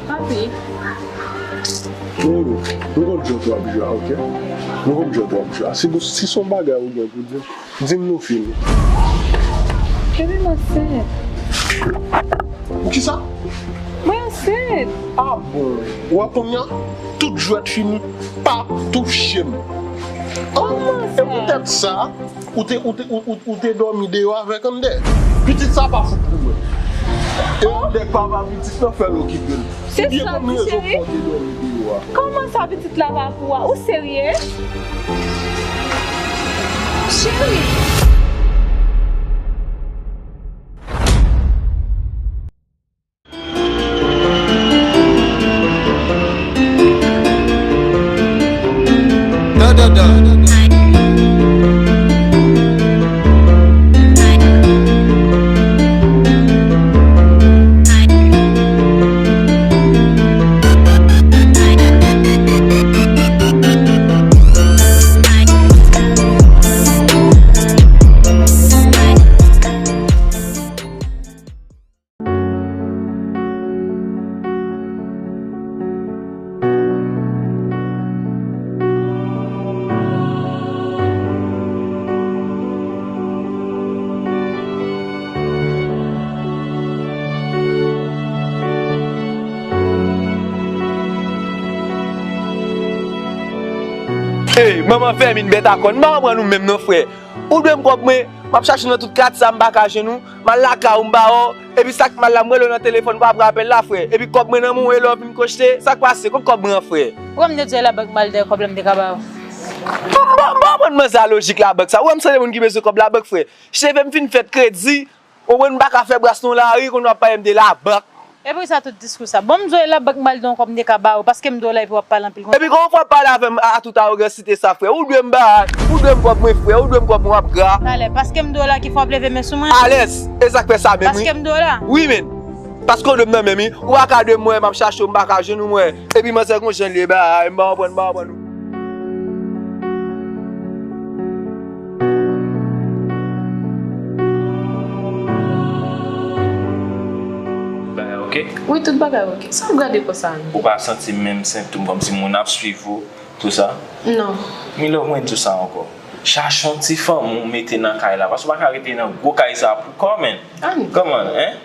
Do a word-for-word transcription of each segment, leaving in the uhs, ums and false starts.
Papi. Mwen konn jwèt w ap jwe a, oke? Mwen konn jwèt w ap jwe a. Si, si se yon bagay ou gen pou di m, di m nou fini. Baby, m ansent. Poukisa? Mwen ansent. Ah bon? Ou wè kounye a, tout jwèt fini. Pa touche m. Kòman sa? E poutèt sa, ou te, ou te, ou, ou, ou te dòmi deyò avèk Ander. Pitit sa pa fout pou mwen. E Ander, papa pitit lan, fè l okipe l. Se sa, ti cheri? Ou byen konn rezon pou w te dòmi deyò a. Kòman sa, pitit la pa pou ou? Ou serye? Cheri! Ey, manman Fèmin bèt a kòn, m pa konprann ou menm non, frè. Ou dwe m kòb mwen, m ap chache w nan tout katye a, m pa ka jwenn ou. M al lakay ou, m pa wè w. Epi sa k mal la, m rele w nan telefòn, ou pa pran apèl la, frè. Epi kòb mwen nan men w, e lè w vin kochte, sa k pase? Kot kòb mwen an, frè? Ou wè m te di w labank m al dèyè kòb la m te ka ba w. M pa, m pa konprann manzè a lojik labank sa. Ou wè m sanble moun ki bezwen kòb labank, frè. Cheve m fin fèt kredi, ou konprann, m pa ka fè bras nan lari, kounye a w ap pale m de labank. E poukisa tout diskou sa? Bon, m di w labank m al dèyè kòb m te ka ba w, paske m di w la epi w ap pale anpil konsa. Epi kòman w fè w ap pale avè m a, a tout awogansite sa, frè? Ou dwe m ba, ou dwe m kòb mwen, frè, ou dwe m kòb mwen, w ap gra. Talè, paske m di w la ki fè w ap leve men sou mwen? Alèz, e sa k fè sa menm, wi. Paske m di w la? Wi, men. Paske w dwe m nan menm, wi. Ou pa ka dwe m wè, m ap chache w, m pa ka jwenn ou, mwen. Epi manzè gon jan l ye, bay, m pa konprann, m pa konprann ou. Bagay oke? Wi, tout bagay oke. Sa w ap gade konsa menm? Ou pa santi menm sentòm kòmsi moun ap swiv ou, tou sa? Non. Milo, mwen di w sa ankò. Chache yon ti fanm ou mete nan kay la, paske w pa ka rete nan gwo kay sa pou kò, menm. Ann. Kòman, en?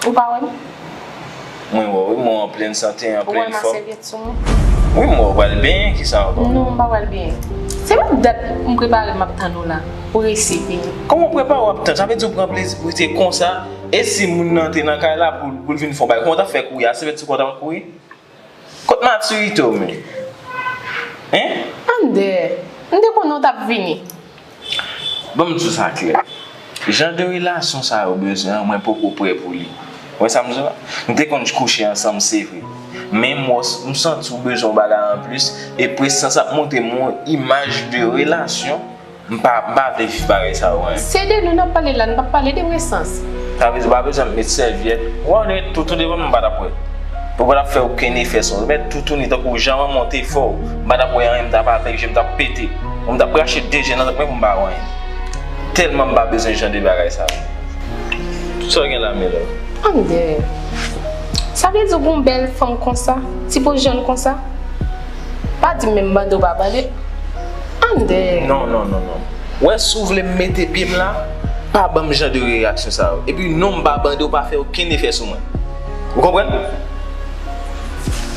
Ou pa wè m? Mwen wè w, wi, mwen an plèn sante, an plèn fòm. Ou wè m a sèvyèt sou mwen? Wi, mwen wè w pral benyen, kisa ankò? Non, m pa pral benyen. Se pa dat m prepare m ap tann ou la, pou resi vini. Kòman w prepare w ap tann? Sa vle di w pran plezi pou rete konsa, e si moun nan te nan kay la pou, pou l vin fè yon bagay, kòman w t ap fè kouri a? Sèvyèt sou kò w t ap kouri? Kot matirite w menm? Hein? Ander, m te konnen w t ap vini. Ban m di w sa klè. Jan de relasyon sa yo bezwen an, mwen poko prè pou li. Ou wè sa m di w la? Nou te konn kouche ansanm, se vre. Men m wè, m santi w bezwen yon bagay anplis, e prezans ap montre m yon imaj de relasyon. M pa, m pa vle viv bagay sa yo, en. Se de nou n ap pale la, n p ap pale de presans. Sa vle di, ou pa bezwen ap met sèvyèt. Ou wè, ou met toutou devan m, m pa t ap wè. Ou pa t ap fè okenn efè sou mwen. Ou met toutou ni tankou jan manman w te fè w. M pa t ap wè anyen, m t ap avèk je, m t ap pete. Ou m t ap rache de je nan tèt mwen pou m pa wè anyen. Tèlman m pa bezwen jan de bagay sa yo. Sa w gen la, Milo? Ander. Sa vle di w gon bèl fanm konsa, ti po jèn konsa? Pa di m menm bande w pa bande. Ander. Non, non, non, non. Wè, si w vle m mete pye m la, pa ban m jan de reyaksyon sa yo. Epi non, m pa bande w pa fè okenn efè sou mwen. Ou konprann?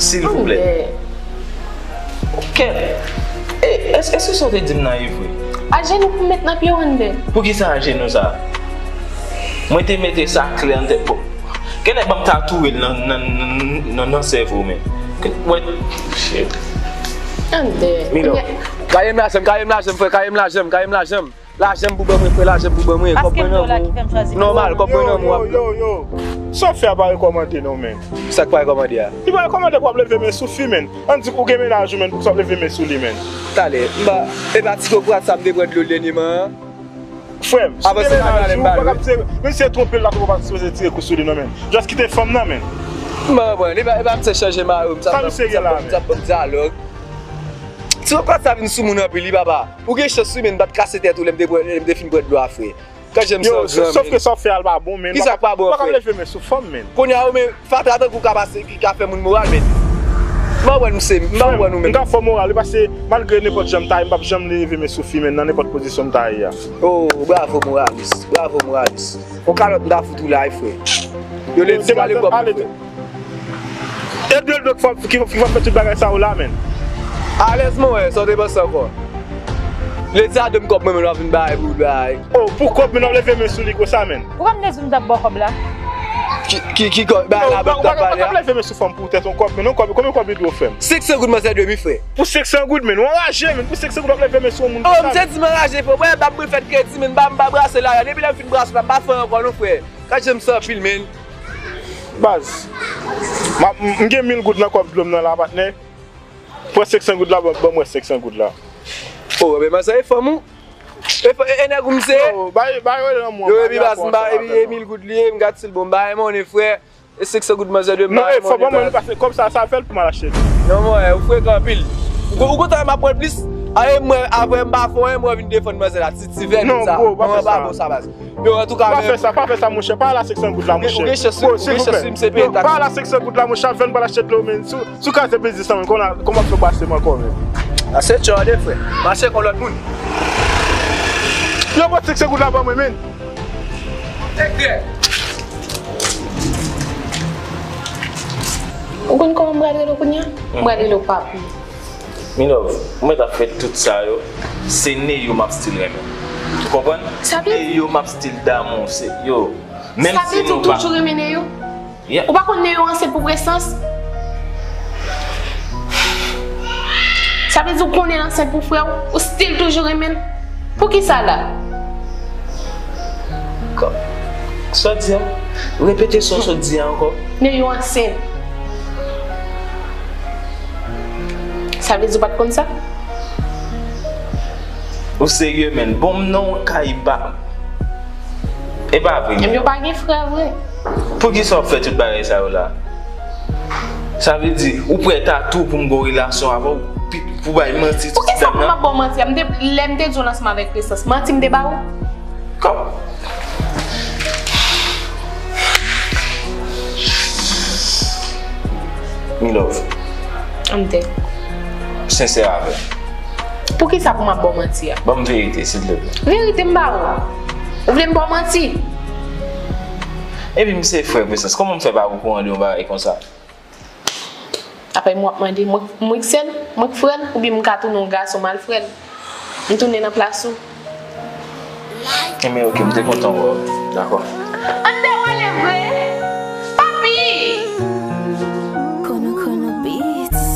Silvouplè. Ander. Kèt. E, èske, èske sa w te di m nan ye vre? Ajenou pou m met nan pye w, Ander. Poukisa ajenou sa? Mwen te mete sa klè nan tèt pou. Genlè ban m tatouye l nan, nan, nan, nan, nan sèvo w menm. Mwen, shit. Ander. Milo. Kale m lajan m, kale m lajan m, frè, kale m lajan m, kale m lajan m. Lajan m pou ban mwen, frè, lajan m pou ban mwen. Kòb mwen nan men w. Nòmal, kòb mwen nan men w. Yo, yo, yo, yo. Sa w fè a pa rekòmande non, menn. Sa k pa rekòmande a? Li pa rekòmande pou w ap leve men sou fi, menn. Ann di ou gen mennaj ou, menn, pou sa w ap leve men sou li, menn. Talè, m pa, e pa ti kokorat sa m te pran dlo l dènyèman an. Frè m, si w gen mennaj ou, ou pa ka tire, menm si se twonpe l la tou, ou pa sipoze tire kou sou li non, menn. Just kite fanm nan, menn. M pa konprann. E pa, e pa misye chanje mayo m, sa m ap, sa m ap ban m dyalòg. Ti kokorat sa vin sou moun anpil wi, papa. Ou gen chans wi, menn, m pa t kase tèt ou lè m te pran, lè m te fin pran dlo a, frè. Kòdje m san gran, men. Yo, sòf ke sa w fè a l pa bon, men. Kisa k pa bon, frè? Ou pa ka leve men sou fanm, men. Kounye a, ou menm, fatra tankou w ka pase, ki ka fè moun moral, men. M pa konprann misye, m pa konprann ou, men. M ka fè w moral, wi, paske malgre nenpòt jan m ta ye, m p ap janm leve men sou fi, men, nan nenpòt pozisyon m ta ye a. Oh, bravo, moralis. Bravo, moralis. On kalòt m ta fout ou la, wi, frè. Yo, lè di ale kòb, frè. E de l ki fè, ki, ki fè tout bagay sa yo la, men. Alèz, mwen wè, sa w te panse ankò. Lè di a de m kòb mwen, men w ap vin bay pou bay. Oh, pou kòb, men w ap leve men sou li konsa, men. Ou pa m te di m t ap ba w kòb la? Ki, ki, ki kòb? Bay la, w pa, w pa, w pa ka leve men sou fanm pou tèt yon kòb, men yon kòb, konbyen kòb li dwe ofè m? Senk san goud, manzè, dwe mi frè. Pou senk san goud, men, w anraje, men, pou senk san goud, w ap leve men sou yon moun konsa, men. Oh, m te di m anraje, frè. Wè, m ap mwen fèt kredi, men, m pa, m pa brase la, depi lè m fin brase la, m pa fè ankò, non, frè. Kòdje m san anpil, men. Baz, m, m gen mil goud nan kòb dlo m nan la, patnè. Pran senk san goud la, ban, ban mwen senk san goud la. Oh, men manzè e fanm ou? E, e, e nèg ou misye? Oh, bay, bay, yo, lanmou. Yo, epi baz, m ba, epi e mil goud li ye, m gad si l bon, m ba e monnen, frè. E senk san goud manzè dwe m ba e monnen, baz. Non, e fò ban mwen li, paske kòb sa, sa fè l pou m al achte. Non, mwen, ou frekan anpil. Ou, ou kontan m ap pran plis? A, e mwen, apre m pa fè anyen, mwen vin defann manzè la, ti, ti vèmin sa. Non, bro, pa fè sa. Mwen pa bon sa, baz. Yo, antouka, pa fè sa, pa fè sa, monchè. Pa al a senk san goud la, monchè. Ou gen chans, ou gen chans, wi, se peye tax. Pa al a senk san goud la, monchè, ap vann pral achte dlo, men. Si w, si w kraze biznis lan, men, kòman, kòman w ap fè pase m ankò, men? A se tchòde, frè. Mache kon lòt moun. Yo, pran senk san goud la ban mwen, men. Ou konn kòman m pral rele w kounye a? M pral rele w papi. Milove, ou mèt ap fè tout sa yo, se Neyou m ap still renmen. Ou konprann? Sa vle di Neyou m ap still damou, se, yo, menm si nou pa. Sa vle di w toujou renmen Neyou? Yeah. Ou pa konn Neyou ansent pou Prestans? Sa vle di w konnen l ansent pou frè w, ou still toujou renmen l? Poukisa la? Kò-, sa w di a? Repete sa w sot di a ankò. Neyou ansent. Sa vle di w pa t konn sa? Ou serye, menn? Bon, m nan yon kay pa. E pa vre, menn. Yo pa gen frè vre. Poukisa w ap fè tout bagay sa yo la? Sa vle di, ou prèt a tou pou m gen yon relasyon avè w, pi-, pou bay manti ti dam nan? Poukisa pou m ap ba w manti a? M te, lè m te di w l ansanm avèk Prestans, manti m te ba ou? Kòm Milove. An te. Sensè avè m. Poukisa pou m ap ba w manti a? Ban m verite, silvouplè. Verite m ba ou. Ou vle m ba w manti? Epi m se frè Prestans, kòman m fè pa okouran de yon bagay konsa? Apre m w ap mande, mwen, mwen k sè l, mwen k frè l, oubyen m ka tounen yon gason m al frè l? M tounen nan plas ou. Enben, oke, m te kontan wè w. Dakò. An te wè l vre? Papi! Kono Kono Beats.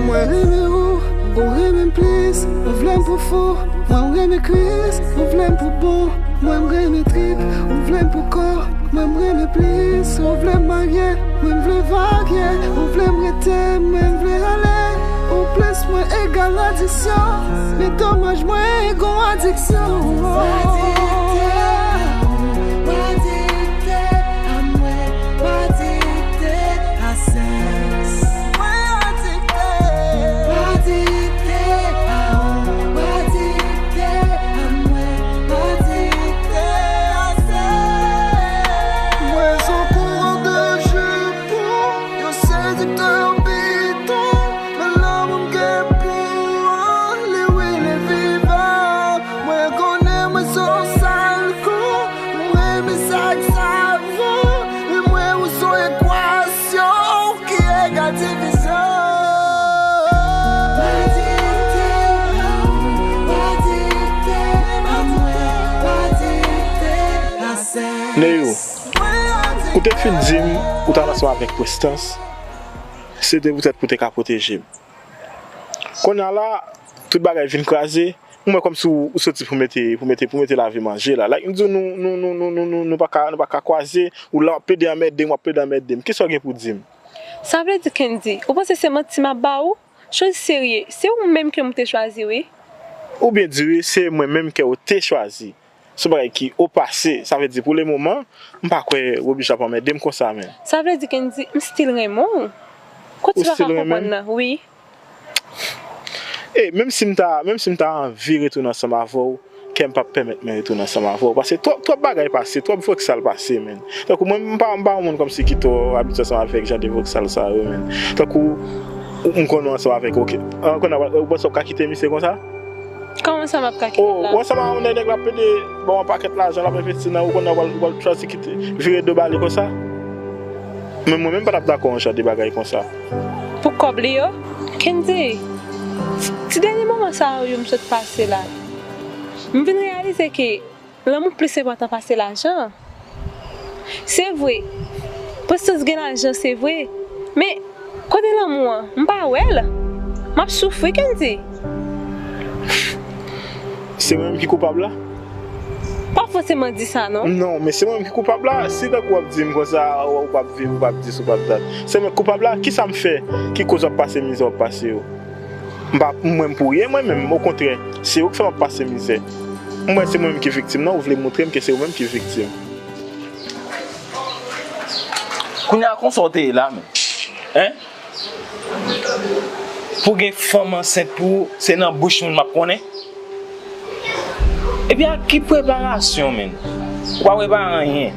Mwen renmen ou, ou renmen m plis, ou vle m pou fou, mwen m renmen kwis, ou vle m pou bon, mwen m renmen trip, ou vle m pou kò. Mwen m renmen plis, ou vle m marye, mwen m vle varye, ou vle m rete, mwen m vle ale, ou plis mwen egal adiksyon, men domaj mwen gon adiksyon. Adikte a ou, adikte a mwen, adikte a sèks. Mwen adikte. Adikte a ou, adikte a mwen, adikte a sèks. Mwen sou kouran de jipon, yon sediktè bidon, men lanmou m gen pou ou an, li wi, li vivan. Mwen konnen mwen se yon sal kou, mwen renmen sa k savan, men mwen ou se yon ekwasyon. Ki egal divizyon. Neyou, ou te fin di m ou t al ansanm avèk Prestans, se te poutèt pou te ka pwoteje m. Kounye a la, tout bagay vin kraze. M wè kòmsi w, ou soti pou mete, pou mete, pou mete lave manje la. Like m di w, nou, nou, nou pa ka, nou pa ka kwaze. Ou la, w ap plede anmède m, w ap plede anmède m. Kisa w gen pou di m? Sa vle di, Kendy, ou panse se manti m ap ba ou? Choz serye, se ou menm ke m te chwazi, wi. Ou byen di wi, se mwen menm ke w te chwazi. Se yon bagay ki o pase, sa vle di pou le moman, m pa kwè Robiche ap anmède m konsa, men. Sa vle di Kendy, m still renmen w. Kot ti pa ka konprann nan, wi. E, menm si m ta, menm si m ta anvi retounen ansanm avè w, kè m p ap pèmèt mwen retounen ansanm avè w. Paske twòp, twòp bagay pase, twòp voksal pase, menn. Tankou mwen, m pa, m pa yon moun kòmsi ki twò abitye ansanm avèk jan de voksal sa yo, menn. Tankou, ou, m konnen w ansanm avèk, oke. An, konnen w, ou panse w ka kite misye konsa? Kòman sa m ap ka kite l la? Ou ansanm a yon nèg, nèg l ap pede ba w yon pakèt lajan, l ap envesti nan ou, konnen w pral, w pral chwazi kite, vire do ba li konsa? Men mwen menm pa t ap dakò yon jan de bagay konsa. Pou kòb li yo? Kendy, ti, ti dènye moman sa yo m sot pase la, m vin reyalize ke lanmou plis enpòtan pase lajan. Se vre, Prestans gen lajan, se vre, men kote lanmou an? M pa wè l. M ap soufri, Kendy. Se mwen menm ki koupab la? Pa fòseman di sa non. Non, men se mwen menm ki koupab la. Si tankou w ap di m konsa, ou p ap viv, ou p ap dis, ou p ap dat. Se mwen k koupab la. Kisa m fè ki koz w ap pase mizè w ap pase yo? M pa, m wè m pou ryen mwen menm, okontrè, se ou k fè m ap pase mizè. M wè se mwen menm ki viktim nan, ou vle moutre m ke se ou menm ki viktim. Kounye a konsa w te ye la menm? Hein? Pou gen fanm ansent pou ou, se nan bouch moun m ap konnen? Epi ak ki preparasyon menm? Ou pa prepare anyen.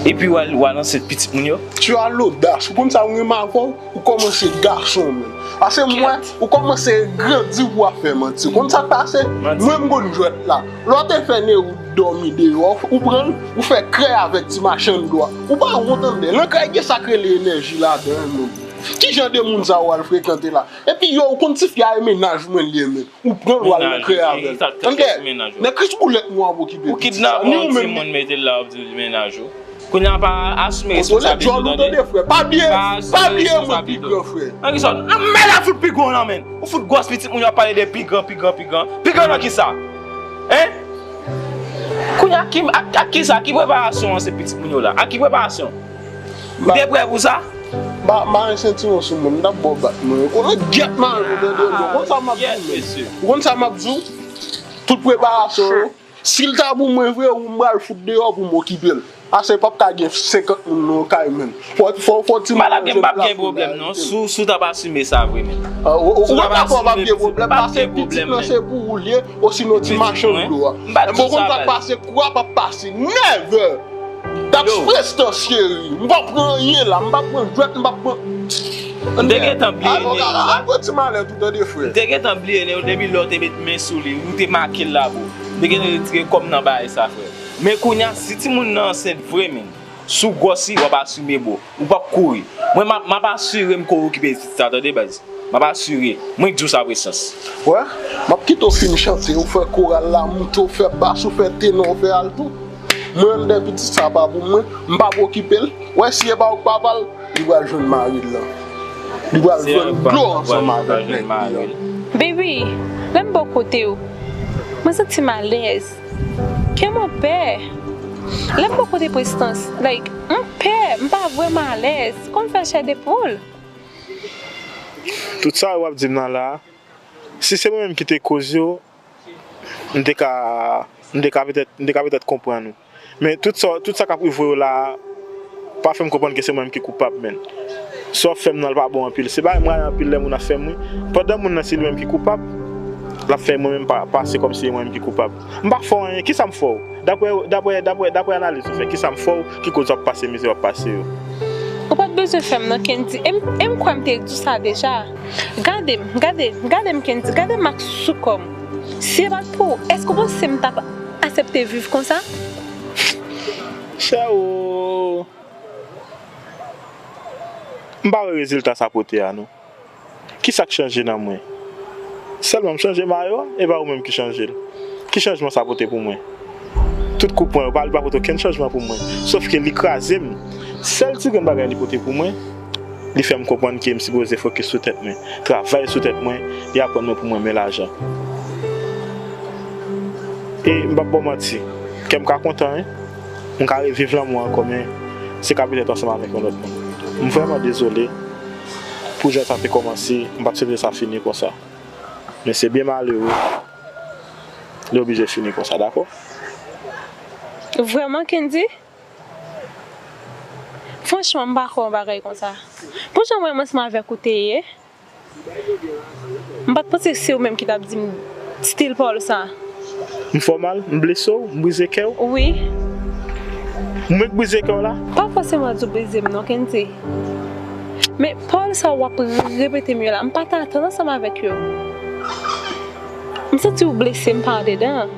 Epi w al, w al ansent pitit moun yo? Tu as l'audace, ou konn sa m renmen avè w? Ou kòmanse gason menm. Paske m wè ou kòmanse grandi pou w ap fè manti. Ou konn sa k pase? Mwen m konn jwèt la. Lè w te fè Neroud dòmi deyò, ou pran l, ou fè krèy avèk ti machann dlo a. Ou pa wont anndan. Nan krèy gen sa k rele enèji ladan l menm. Ki jan de moun sa ou al frekante la? Epi yo, ou konn tifi a e mennaj mwen li ye menm. Ou pran l ou al nan krèy avè l. Anndan. Nèg kris boulèt nou ap okipe pitit sa. Ni ou menm. Kounye a pa asime responsablite ou tande. Pa bliye, pa bliye mwen pi gran frè. Nan kisa? Nan mèd ap fout pi gran nan men. Ou fout gwòs pitit moun yo ap pale de pi gran, pi gran, pi gran. Pi gran nan kisa? Hein? Kounye a ki, ak, ak kisa? Ki preparasyon an se pitit moun yo la? Ak ki preparasyon? Ou te prè pou sa? M pa, m pa gen sentiman sou mwen, m t ap ba w bat mwen. Konnen gyèt manje w tande, ou konn sa m ap di w menm. Ou konn sa m ap di w? Tout preparasyon yo. Si l ta pou mwen vre, ou m pral fout deyò pou m okipe l. Paske p ap ka gen senkant moun nan yon kay menm. Fò, fò, fò ti malad yo plas pou la. M pa gen pwoblèm non, si w, si w t ap asime sa vre menm. Ou konn sa fè w p ap gen pwoblèm, paske pitit lan se pou ou l ye, osinon ti machann dlo a. Ou konn sa k pase, kou a p ap pase. Never! Dat prestans cheri, m p ap pran anyen la, m p ap pran jwèt, m p ap pran. M te gentan bliye nèg la. Al pran ti malèt ou tande frè. M te gentan bliye nèg ou depi lè w te met men sou li, ou te make l la bro. M te gentan retire kò m nan bagay sa frè. Men kounye a si timoun nan ansent vre menm, si w gwòs li w ap asime bro, ou p ap kouri. Mwen m ap, m ap asire m ke w okipe pitit sa tande baz. M ap asire, mwen k di w sa Prestans. Wè, m ap kite w fin chante, ou fè koral la moute, ou fè bas, ou fè tenò, ou fè alto. Mwen anndan pitit sa pa pou mwen, m p ap okipe l. Wè si e pa ou k papa l, li pral jwenn mari l lan. Li pral jwenn dlo ansanm avèk nèg li an. Baby, lè m bò kote w, mwen santi m alèz. Kè m an pè. Lè m bò kote Prestans, like, m pè, m pa vrèman alèz. Kòm fè chè de poul. Tout sa w ap di m nan la, si se mwen menm ki te koz yo, m te ka, m te ka petèt, m te ka petèt konprann ou. Men tout sa, tout sa k ap rive w la a, pa fè m konprann ke se mwen menm ki koupab, menn. Sa w ap fè m nan, l pa bon anpil. Se bagay m rayi anpil lè moun ap fè m, wi. Pandan moun nan se li menm ki koupab, l ap fè mwen menm pa, pase kòmsi se mwen menm ki koupab. M pa fè w anyen, kisa m fè w? Daprè, daprè, daprè, daprè analiz ou fè, kisa m fè w ki koz w ap pase mizè w ap pase yo? Ou pa t bezwen fè m nan, Kendy. E m, e m kwè m te di w sa deja. Gade m, gade, gade m, Kendy, gade mak sou kò m. Si se pa t pou ou, èske w panse m t ap aksepte viv konsa? Chè o! M pa wè rezilta sa pote a non. Kisa k chanje nan mwen? Sèlman m chanje mayo a, e pa ou menm ki chanje l. Ki chanjman sa pote pou mwen? Tout kout pwen yo, pa, li pa pote okenn chanjman pou mwen. Sòf ke li kraze m. Sèl ti grenn bagay li pote pou mwen, li fè m konprann ke m sipoze fokis sou tèt mwen, travay sou tèt mwen, e aprann mwen pou mwen renmen lajan. E m p ap ba w manti, kè m ka kontan, wi. M ka reviv lanmou ankò, men se ka petèt ansanm avèk yon lòt moun. M vrèman dezole. Pou jan sa te kòmanse, m p ap swete sa fini konsa. Men se byen malere, li oblije fini konsa, dakò? Vrèman, Kendy? Franchman, m pa kwè yon bagay konsa. Pou jan mwen menm ansanm avèk ou te ye, m pa t panse se ou menm ki t ap di m stil pawòl sa. M fè w mal, m blese w, m brize kè w. Wi. Mwen k brize kè w la? Pa fòseman di w brize m non, Kendy. Men pawòl sa w ap repete m yo la, m pa t atann ansanm avèk yo. M santi w blese m pa andedan.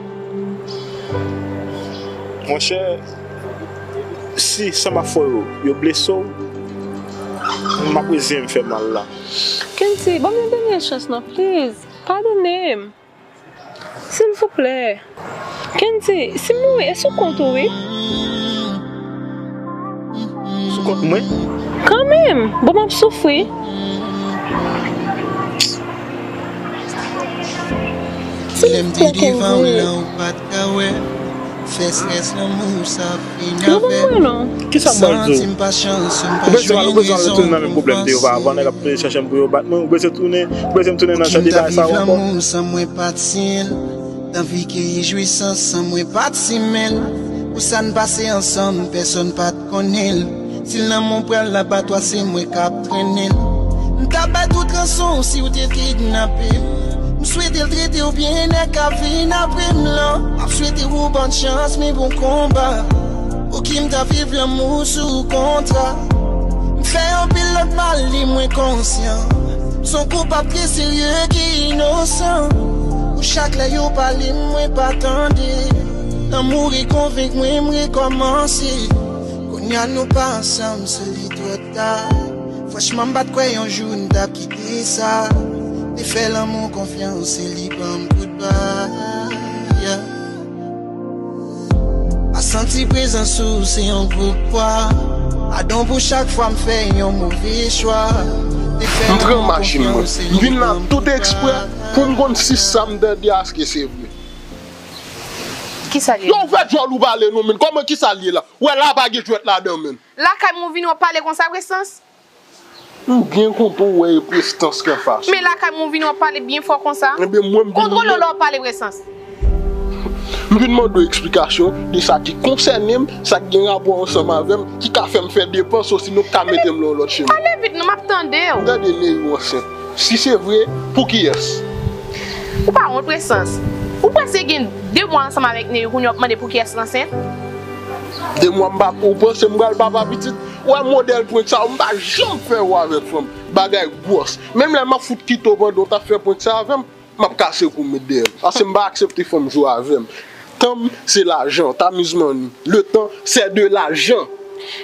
Monchè, si sa m ap fè w yo, yo blese w, m ap reziyen m fè mal la. Kendy, ban m yon dènye chans non, please. Padone m. Silvouplè. Kendy, si m mouri, e sou kont ou wi. Sou kont mwen? Kanmenm, bon m ap soufri. Lè m te devan w la ou pa t ka wè. Fè strès lanmou sa fin avè m. Kisa m pral di w? Santi m pa chans, m pa jwenn rezon pou m panse. Ou bezwen tounen nan menm pwoblèm te yo pa avan, nèg ap tounen chache m pou yo bat mwen, ou bezwen tounen, ou bezwen tounen nan jan de bagay sa yo ankò. Pou ki m ta viv lanmou san mwen pa t siyen l? T anvi ke rejwisans san mwen pa t simen l. Pou sa n pase ansanm, pèsonn pa t konnen l. Si lanmou pral abatwa, se mwen k ap trennen l. M t ap bay tout ranson si w te kidnape m. M swete l trete w byen, nèg k ap vin apre m lan. M ap swete w bòn chans, men bon konba. Pou ki m ta viv lanmou sou kontra? M fè anpil lòt mal, li mwen konsyan. M s on koupab trè serye ki inosan. Pou chak lè yo pale m, mwen pa tande. Lanmou rekonvenk mwen, m rekòmanse. Kounye a nou pa ansanm, se li twò ta. Franchman, m pa t kwè yon jou n t ap kite sa. Te fè lanmou konfyans, se li ban m kout ba. Yeah. Pa santi prezans ou se yon gwo pwa. Padon pou chak fwa m fè yon move chwa. M pran machin mwen. M vin la tout eksprè pou m konn si sa m tande a èske se vre. Kisa l ye? Yo, ou fè djòl ou pale non, men kòman kisa l ye la? Ou wè la pa gen jwèt ladan, men. Lakay mwen ou vini w ap pale konsa, Prestans? M byen kontan w wè e Prestans k anfas ou. Men lakay mwen ou vini w ap pale byen fò konsa. Ebyen mwen m vin. Kontwole w lè w ap pale Prestans. M vin mande w eksplikasyon de sa ki konsène m, sa ki gen rapò ansanm avè m, ki ka fè m fè depans osinon k ka mete m nan yon lòt chemen. Pale vit non, m ap tande w. M tande Neyou ansent. Si se vre, pou kiyès? Ou pa wont Prestans? Ou prèske gen de mwa ansanm avèk Neyou kounye a w ap mande pou kiyès l ansent? De mwa m pa, ou panse m pral papa pitit? Ou wè modèl prank sa yo, m pa janm fè yo avèk fanm. Bagay gwòs. Menm lè m ap fout kite w pandan w t ap fè prank sa avè m, m ap kase kou m met dèyè m. Paske m pa aksepte fanm jwe avè m. Tan m, se lajan, ta mizman nou. Le temps, c'est de l'argent.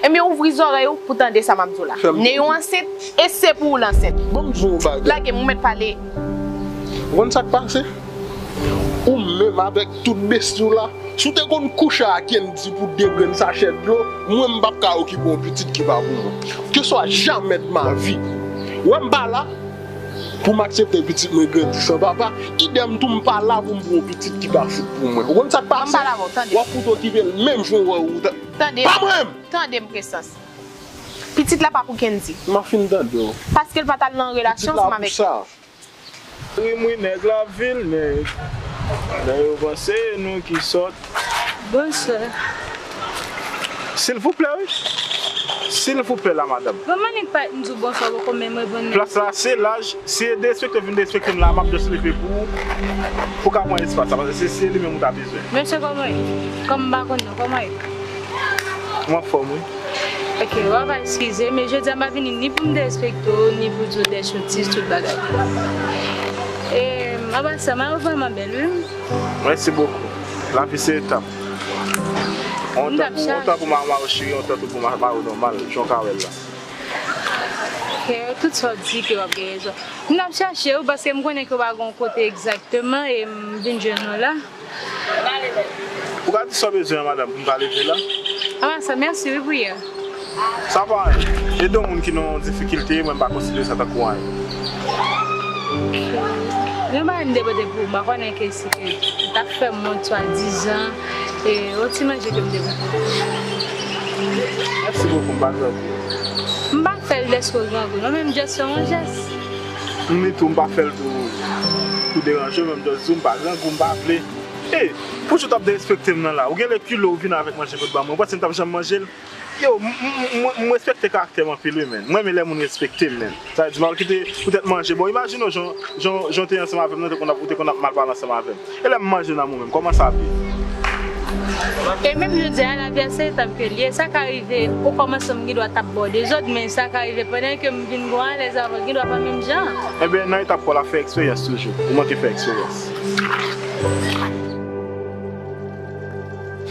Ebyen, ouvri zòrèy ou pou tande sa m ap di w la. Fè m. Neyou ansent, e se pou ou l ansent. Ban m di w yon bagay. Lage m, ou mèt pale. Ou konn sa k pase? Ou menm avèk tout besti w la, si w te konn kouche a Kendy pou de grenn sachè dlo, mwen m p ap ka okipe yon pitit ki pa pou mwen. Keswa jamais de ma vie. Ou wè m pa la pou m aksepte pitit mwen grandi san papa, idèm tou m pa la pou m pran yon pitit ki pa fout pou mwen. Ou konn sa k pase? W ap fout okipe l menm jan w wè ou. Pa mwen menm! Tande m, Prestans. Pitit la pa pou Kendy. M ap fin tande w. Paske l pa t al nan relasyon ansanm avèk. Pitit la pou sa. Wi, m wi, nèg la vil, nèg. Lè yo panse e nou ki sòt. Bonswa. Silvouplè, wi. Silvouplè, la madanm. Bon, m annik pa m di w bonswa, poko menm reponn mwen. Plas la, se laj. Si e derespekte w vin derespekte m la, m ap just leve pou ou, pou w ka pran espas la, paske se, se li menm ou ta bezwen. Mesye, kòman ye? Kòm m pa konn non, kòman ye? M anfòm, wi. Ok, w ap eskize, men jodi a m pa vini ni pou m derespekte w, ni pou di w de sotiz, tout bagay. E, apa sa, mayo vrèman bèl, wi. Mèsi bokou. Lavi se etap. On tan pou, on tan pou mayo chire, on tan tou pou mayo nòmal, jan w ka wè l la. Ok, tout sa w di ke w ap gen rezon. M t ap chache w paske m konnen ke w pa gen yon kote egzakteman e m vin jwenn ou la. Ou ka di sa w bezwen an, madanm, pou m ka leve la? Apa sa, mèsi wi pou yè. Sa pa anyen. Ede yon moun ki nan yon difikilte, mwen m pa konsidere sa tankou anyen. Yon bagay m te pote pou ou, m pa konnen ke si ke ou t ap fè m wont swadizan, e yon ti manje ke m te pote pou ou. Mèsi bokou, m pa trè byen. M pa fè l dèske w grangou, non, men m just fè yon jès. M ni tou, m pa fè l pou, pou deranje w, men m just di w m pa grangou, m pa vle. Ey, poutji w t ap derespekte m nan la? Ou genlè kile w vin avèk manje pou w t ban mwen. Ou panse m t ap janm manje l? Yo, m, m, m, m, m respekte karaktè m anpil, wi, men. Mwen renmen lè moun respekte m, men. Sa vle di, m ap kite poutèt manje. Bon, imajine w jan, jan, jan w te ansanm avè m nan, ou te konn ap, ou te konn ap mal pale ansanm avè m. E lè m manje nan mwen menm, kòman sa ap ye? E menm jodi a, lavi a se etap ke l ye. Sa ka rive, okòmansman m gen dwa t ap ba w dezòd, men sa ka rive pandan ke m vin gwo alèz avè w, gen dwa pa menm jan. Enben, nan etap pa w la, fè eksperyans toujou. Ou manke fè eksperyans.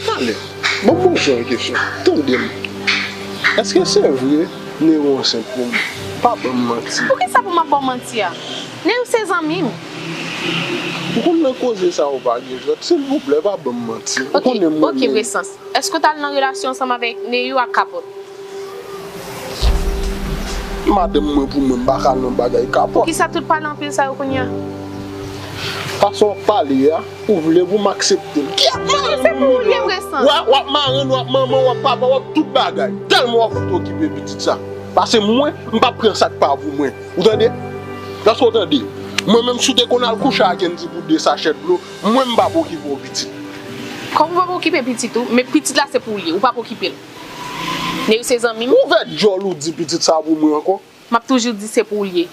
Talè, bon, poze yon kesyon. Tande m. Èske se vre Neyou ansent pou m? Pa ban m manti. Poukisa pou m ap ba w manti a? Neyou se zanmi m. Ou konn nan koze sa yo pa gen jwèt. Silvouplè, pa ban m manti. Ou konnen m renmen. Ok, Presans. Èske w t al nan relasyon ansanm avèk Neyou ak Kapòt? Madanm mwen pou mwen, m pa ka al nan bagay Kapòt. Poukisa tout pale anpil sa yo kounye a? Fason w ap pale a, ou vle pou m aksepte l. Kiyès mwen? Se pou ou l ye, Presans. W ap, w ap marenn, w ap manman, w ap papa, w ap tout bagay. Tèlman w ap fout okipe pitit sa. Paske mwen, m p ap pran sa k pa pou mwen. Ou tande? Èske w tande? Mwen menm, si w te konn al kouche a Kendy pou de sachèt dlo, mwen, m p ap okipe w pitit. Kòman w p ap okipe pitit ou? Men pitit la se pou ou l ye, ou p ap okipe l. Neyou se zanmi m. Ouvè djòl ou di pitit sa pou mwen ankò. M ap toujou di se pou ou l ye.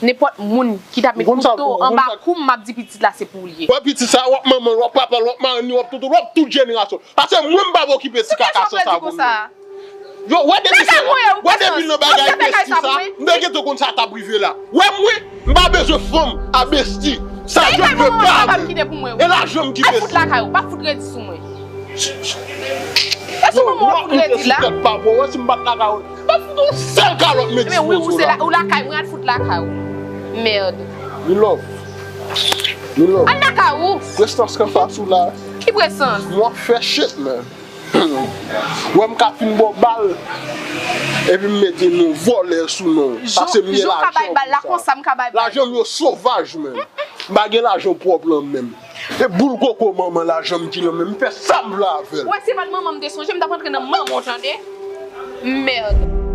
Nenpòt moun ki t ap met kouto anba kou m, m ap di pitit la se pou ou l ye. Wè pitit sa, w ap manman l, w ap papa l, w ap marenn li, w ap tonton l, w ap tout jenerasyon l. Paske mwen, m p ap okipe ti kaka san sa pou mwen. Yo, wè depi se, wè depi nan bagay besti sa, m te gentan konn sa t ap rive la. Wè mwen, m pa bezwen fanm a besti. Sa jòm vle pa vle. E lajan m ki besti. Al fout lakay ou, pa fout redi sou mwen. E sou mwen ou fout redi la. Tèt pa bon, wè si m bat lakay ou. M ap fout yon sèl kalòt medi poze w la. Ou lakay mwen, al fout lakay ou. Mèd. Mi love. Mi love. Al lakay ou. Prestans k anfas ou la. Ki Prestans? M ap fè shit, man. Wè m ka fin ba w bal. Epi m mete non vòlè sou non w. Pase m ye lajan pou sa. Lajan m yo sovaj, man. M pa gen lajan pwòp lan menm. E boul koko manman lajan m ki lan men m, m fè sa m vle avè l. Wè, si se pa t manman m te sonje, m t ap rantre nan manman w, tande? Mèd.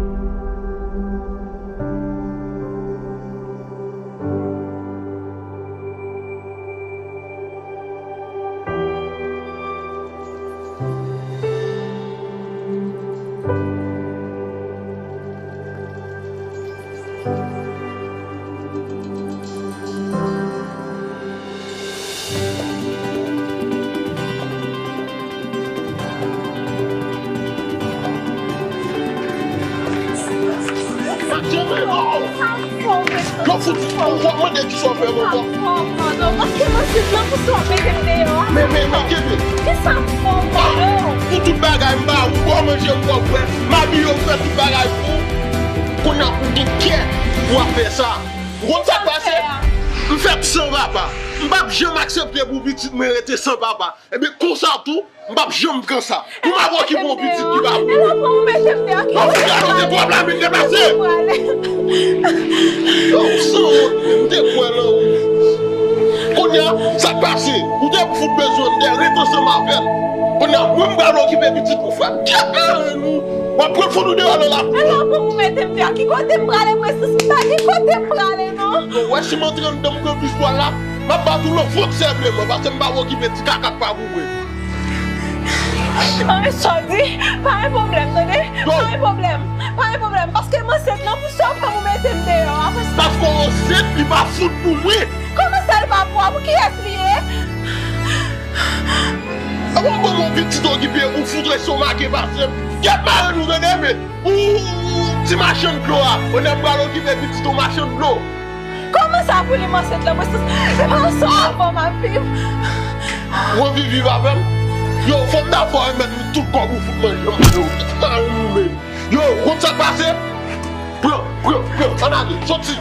Yo fout, w ap mande kisa w fè m ankò. Men, men, men, kenbe. Kisa m fè w, Mado? Pou tout bagay, m ba ou, ba w manje, m ba w bwè, m abiye w, m fè tout bagay pou ou. Kounye a pou gen kè pou w ap fè sa. Ou konn sa k pase? M fèt san papa. M p ap janm aksepte pou pitit mwen rete san papa. Ebyen, konsa tou, m p ap janm pran sa. Pou m ap okipe yon pitit ki pa pou mwen. Ou gade w te twò blan vin deplase. Yo, ou sanwont, men m te kwè nan ou. Kounye a, sa k pase? Ou te fout bezwen m de ret ansanm avè l. Kounye a, mwen m pral okipe pitit pou frè m. Kèt, men nou. W ap pran fout ou deyò nan lakou. Alò, pou ou mete m deyò, ki kote m prale, mwen, sis m pa gen kote m prale, non. Ou wè, si m antre anndan m pran pistòl la, m ap bat ou nan vant senpleman, paske m pa okipe ti kaka k pa pou mwen. Ann, sa w di, pa gen pwoblèm, tande? Pa gen pwoblèm, pa gen pwoblèm, paske m ansent lan, pou sa w fè m ou mete m deyò a, paske... Paske w ansent, li pa fout pou mwen. Kòman sa l pa pou ou? Pou kiyès li ye? Avan w ban m yon pitit okipe, ou fout estomake pase m. Kèt, marenn ou, tande, men. Ou, ou, ou, ti machann dlo a. Kounye a m pral okipe pitit ou machann dlo. Kòman sa pou li m ansent lan? Mwen sou, se pa ansanm avè w m ap viv. Ou anvi viv avè m? Yo, fò m dakò remèt ou tout kòb ou fout manje m. Yo, kèt, marenn ou, men. Yo, ou konn sa k pase? Pran, pran, pran, ann ale, soti.